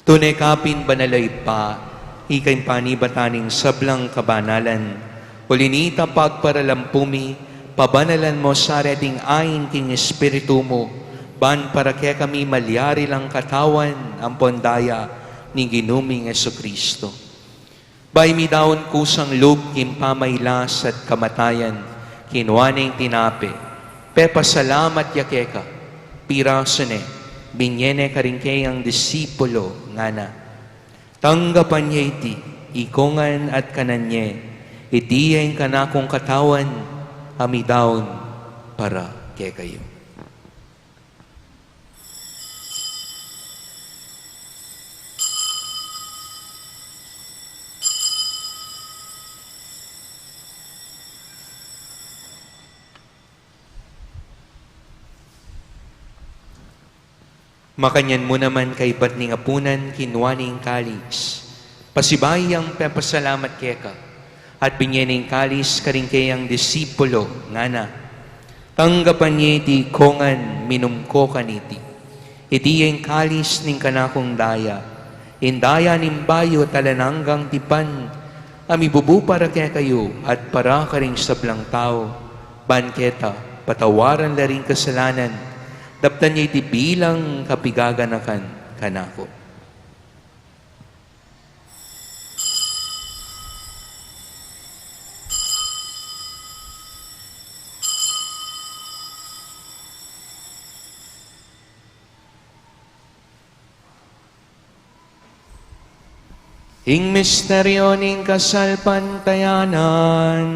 Tune ka pin banal, O Ibpa, ika ing panibatan ning sablang kabanalan. Uli nita, pagparalampu mi, pabanalan mu sa reting ain king Espiritu mu, ban para kekami malyari lang katawan ampon daya ning Ginu ming Jesucristo. Bayu mi daun kusang lub king pamailas at kamatayan, kinua ne ing tinape, pepasalamat ya keka, pirasu ne, binie ne karing keyang disipulo, ngana: Tanggapan ye iti, ikongan at kanan ye, iti ya ing kanakung katawan, a midaun para kekayu. Makanyan mu naman kaibat ning apunan, kinua ne ing kalis, pasibayu yang pepasalamat keka, at binie ne ing kalis karing keyang disipulo, ngana: Tanggapan ye iti, ikongan, minum ko kaniti. Iti ya ing kalis ning kanakung daya, ing daya ning bayu at alang anggang tipan, a mibubu para kekayu at para karing sablang tau, ban keta patawaran la ring kasalanan. Daptan ye iti bilang kapigaganakan kanaku. Ing misteryo ning kasalpantayanan.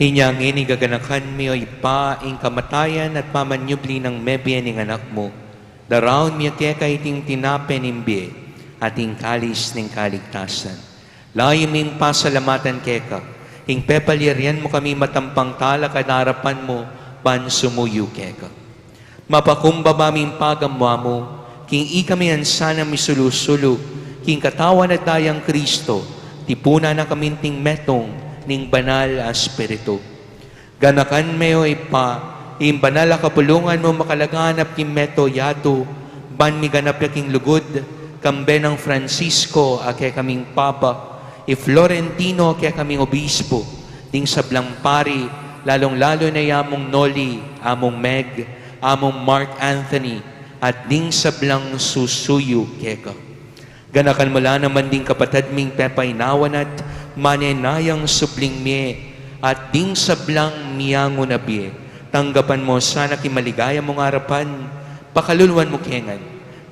Inya ngeni gaganakan mi, O Ibpa, ing kamatayan at pamanyubli nang mebie ning Anak mu. Daraun mi keka iting tinape ning bie at ing kalis ning kaligtasan. Layun ming pasalamatan keka ing pepalyarian mu kami matampang talakad king arapan mu ban sumuyu keka. Mapakumbaba ming pagamuan mu king ikami ngan sana misulu-sulu king Katawan at Dayang Kristo, tipunan na kaminting metung ning Banal a Espiritu. Ganakan me, O Ibpa, ing banal a kapulungan mu makalaganap king mabilug a yatu, ban miganap ya king lugud, kambe nang Francisco a kekaming Papa, i Florentino a kekaming Obispo, ding sablang pari, lalung-lalu na i Among Noli, Among Meg, Among Mark Anthony, at ding sablang susuyu keka. Ganakan mu la naman ding kapatad ming pepainawa na at manenayang subling mie, at ding sablang miangu na bie. Tanggapan mu sana king maligaya mung arapan, pakaluluan mu kami ngan,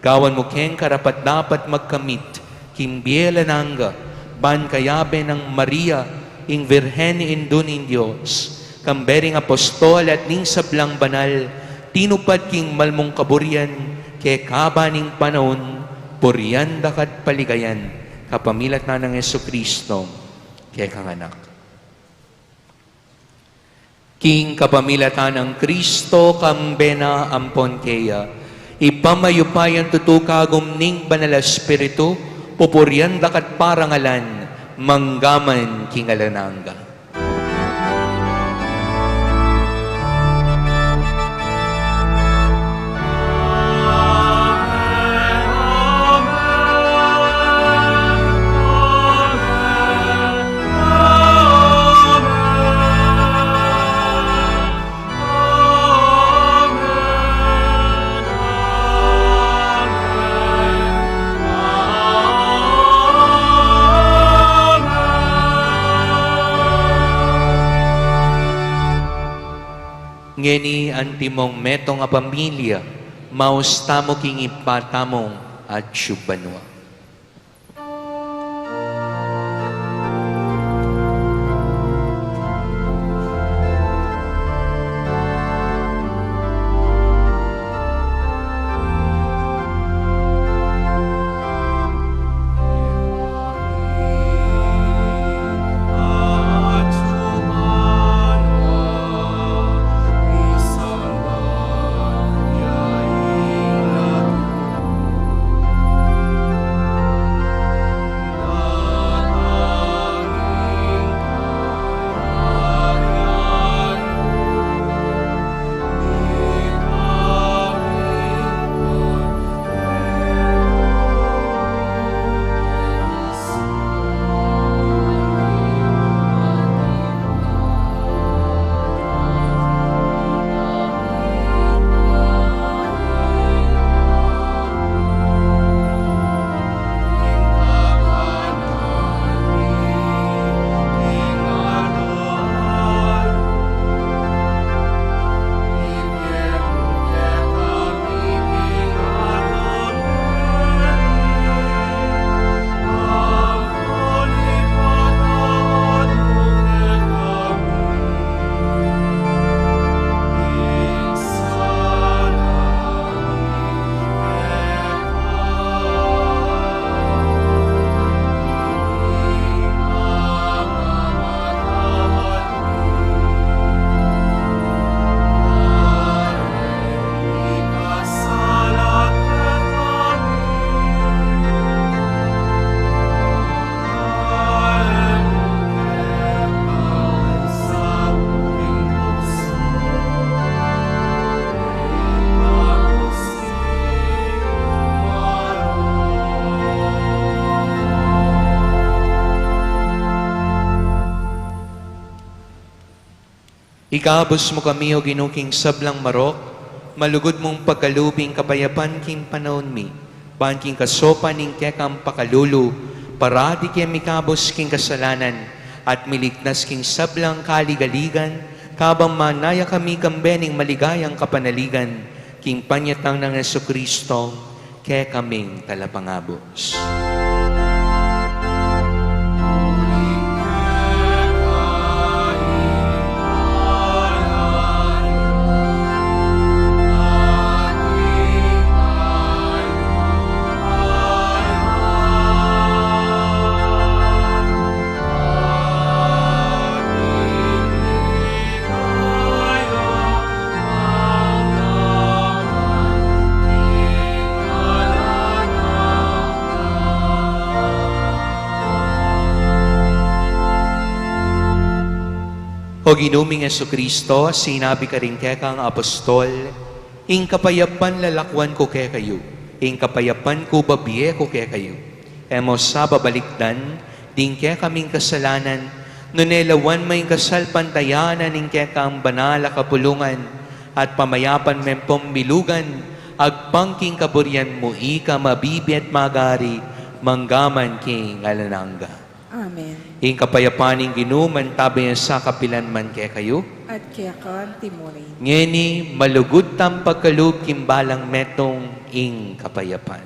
gawan mu kaming karapat-dapat magkamit king bie alang angga, ban kayabe nang Maria, ing Virgen Indu ning Dios, kambe ring apostol at ning sablang banal, tinupad king mal mung kaburian, kekaba ning panaun, purian da ka at paligayan, kapamilatan nang Jesucristo, kekang Anak. King kapamilatan nang Kristo, kambe na, ampon keya, Ibpa mayupayang tutu, kagum ning Banal a Espiritu, pupurian da ka at parangalan, mangga man king alang angga. Ngeni antimong metung a pamilya, maus tamu king Ibpa tamung atsu banua. Ikabus mu kami, O Ginu, king sablang marok, malugud mung pagkalub ing kapayapan king panaun mi, ban king kasopan ning kekang pakalulu, parati ke mikabus king kasalanan, at miligtas king sablang kaligaligan, kabang manaya kami kambe ning maligayang kapanaligan, king panyatang nang Jesucristo, kekaming talapangabus. O Ginu ming Jesucristo, sinabi karing kekang apostol, ing kapayapan lalakwan ku kekayu, ing kapayapan ku babie ku kekayu. E mu sa babalikdan ding kekaming kasalanan, nune lawan me ing kasalpantayanan ning kekang banal a kapulungan, at pamayapan meng pamilugan, agpang king kaburian mu, ika mabibie at magari, mangga man king alang angga. Amen. Ing kapayapan ning Ginu mantabi ya sa kapilan man kekayu. At keka antimurin. Ngeni, malugud tang pagkalub king balang metung ing kapayapan.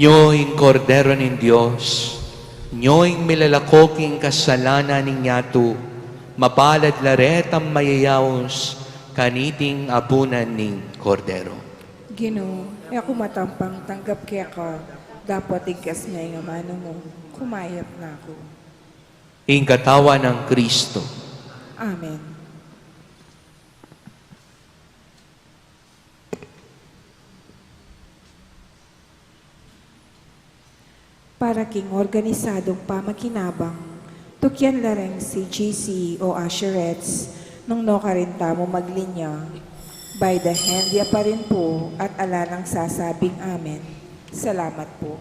Nyo ing Kordero ning Dios, nyo ing milalako king kasalanan ning yatu, mapalad la retang mayayaus kaniting apunan ning Kordero. Ginu, e ku matampang tanggap keka, dapot igkas me ing amanu mu, kumayap na ku. Ing katawan nang Kristo. Amen. Para king organisadong pamakinabang, tukyan la reng C G C o usherettes nung nukarin tamu maglinya. By the hand ya pa rin pu at ala nang sasabing amen. Salamat pu.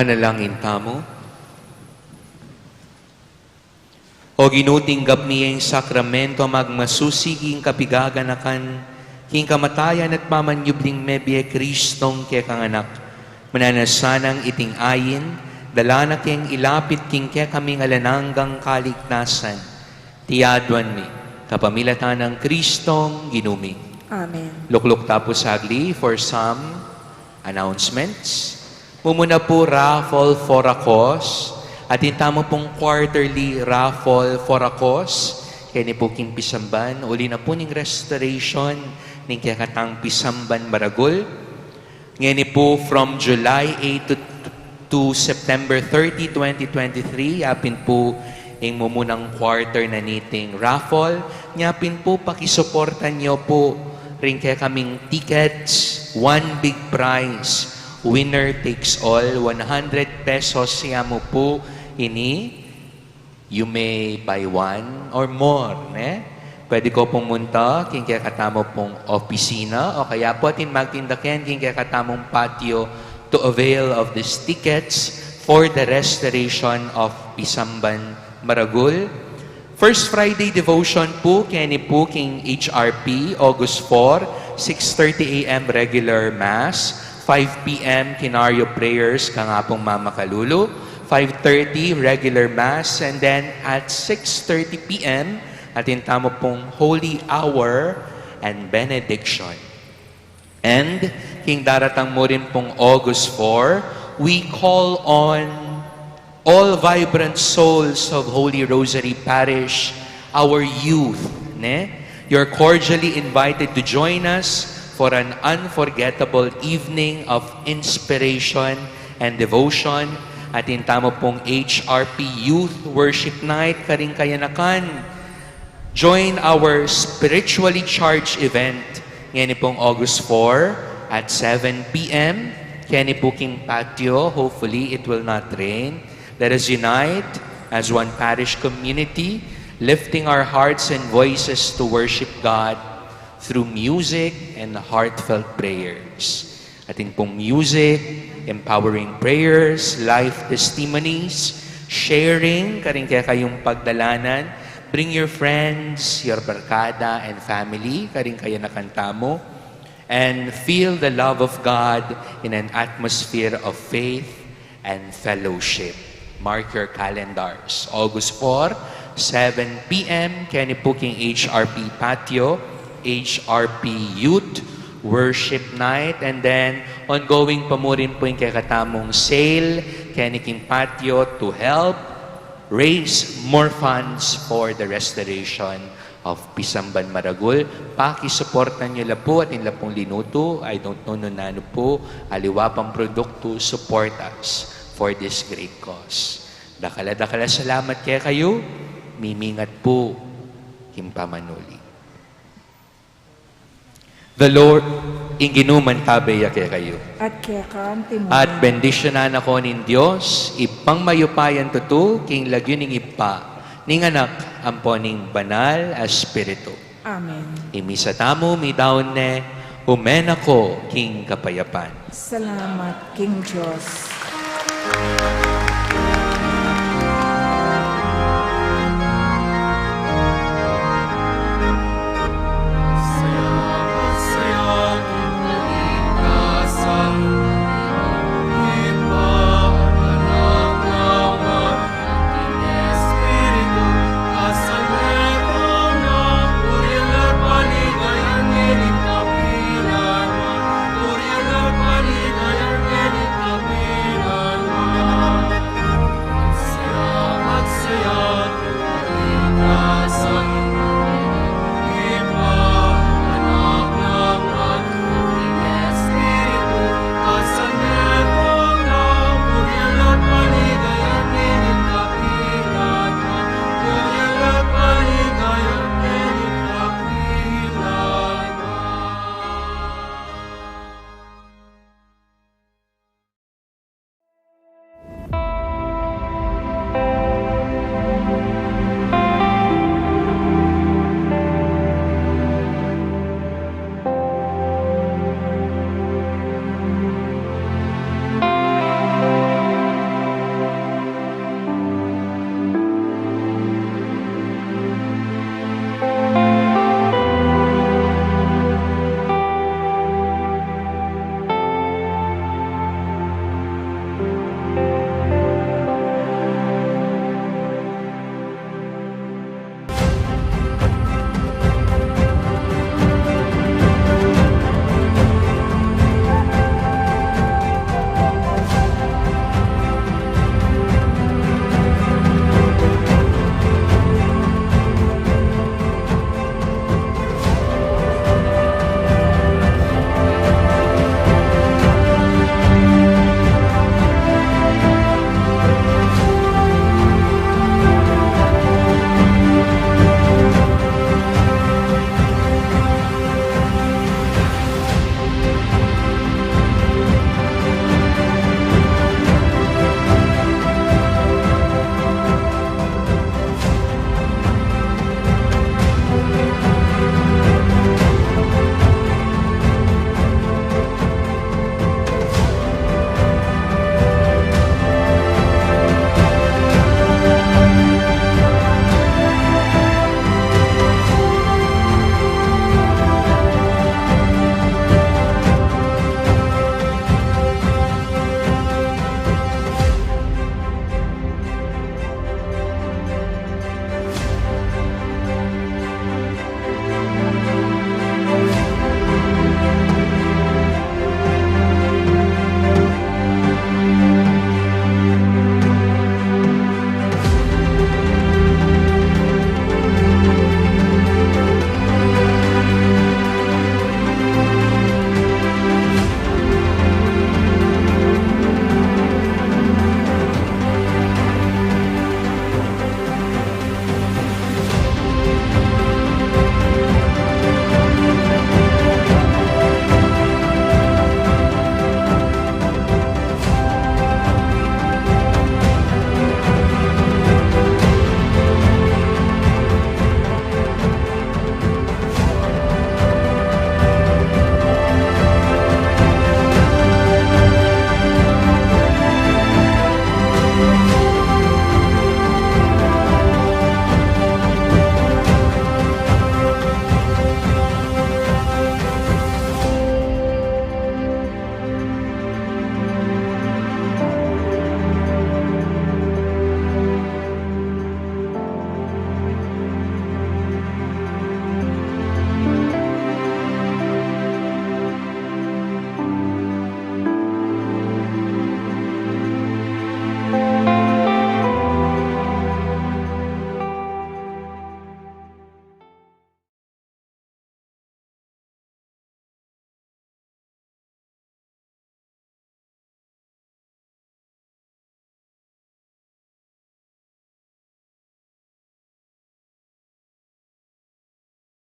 Manalangin tamu. O Ginu, tinggap mi ing sakramento a magmasusi king kapigaganakan king kamatayan at pamanyubling mebie Kristong kekang Anak. Mananu na sanang iting ain, dala na keng ilapit king kekaming alang anggang kaligtasan. Iti aduan mi kapamilatan nang Kristong Ginu mi. Amen. Lukluk ta pu sagli for some announcements. Mumuna pu raffle for a cause. Atin tamu pung quarterly raffle for a cause. Keni pu king pisamban, uli na pu ning restoration ning kekatang pisamban maragul. Ngeni pu, from July eight to, to September thirty, twenty twenty-three, yapin pu ing mumunang quarter na niting raffle. Yapin pu, pakisuportan yu pu ring kekaming tickets, one big prize, winner takes all, one hundred pesos ya mu pu ini. You may buy one or more, ne? Pwede ko pung munta king kekatamu pung opisina, o kaya pu atin magtinda ken king kekatamung patio to avail of these tickets for the restoration of Pisamban Maragul. First Friday devotion pu, keni pu king H R P, August four, six thirty A M regular mass, five P M Kinario prayers, kangapung mamakalulu, five thirty regular mass, and then at six thirty P M, atin tamu pung holy hour and benediction. And king daratang mu rin pung August four, we call on all vibrant souls of Holy Rosary Parish, our youth, ne? You're cordially invited to join us for an unforgettable evening of inspiration and devotion. Atin tamu pung H R P Youth Worship Night, karing kayanakan. Join our spiritually charged event ngeni pung August four at seven P M. Keni pu king patio, hopefully it will not rain. Let us unite as one parish community, lifting our hearts and voices to worship God through music and heartfelt prayers. Atin pung music, empowering prayers, life testimonies, sharing, karing kekayung pagdalanan. Bring your friends, your barkada, and family, karing kayanakan tamu. And feel the love of God in an atmosphere of faith and fellowship. Mark your calendars. August four, seven P M, keni pu king H R P Patio, H R P Youth Worship Night, and then ongoing pa mu rin pu ing kekatamung sale keni king patio to help raise more funds for the restoration of Pisamban Maragul. Pakisuportan yu la pu atin la pung linutu. I don't know nung nanu pu aliwa pang produktu. Support us for this great cause. Dakal a dakal a salamat kekayu. Mimingat pu king pamanuli. The Lord, ing Ginu mantabe ya kekayu. At keka mu rin. At bendisyunan na kayu ning Dios, Ibpang mayupayang tutu, king lagyu ning Ibpa, ning Anak, ampo ning Banal a Espiritu. Amen. Ing misa tamu midaun ne, ume na ko king kapayapan. Salamat king Dios.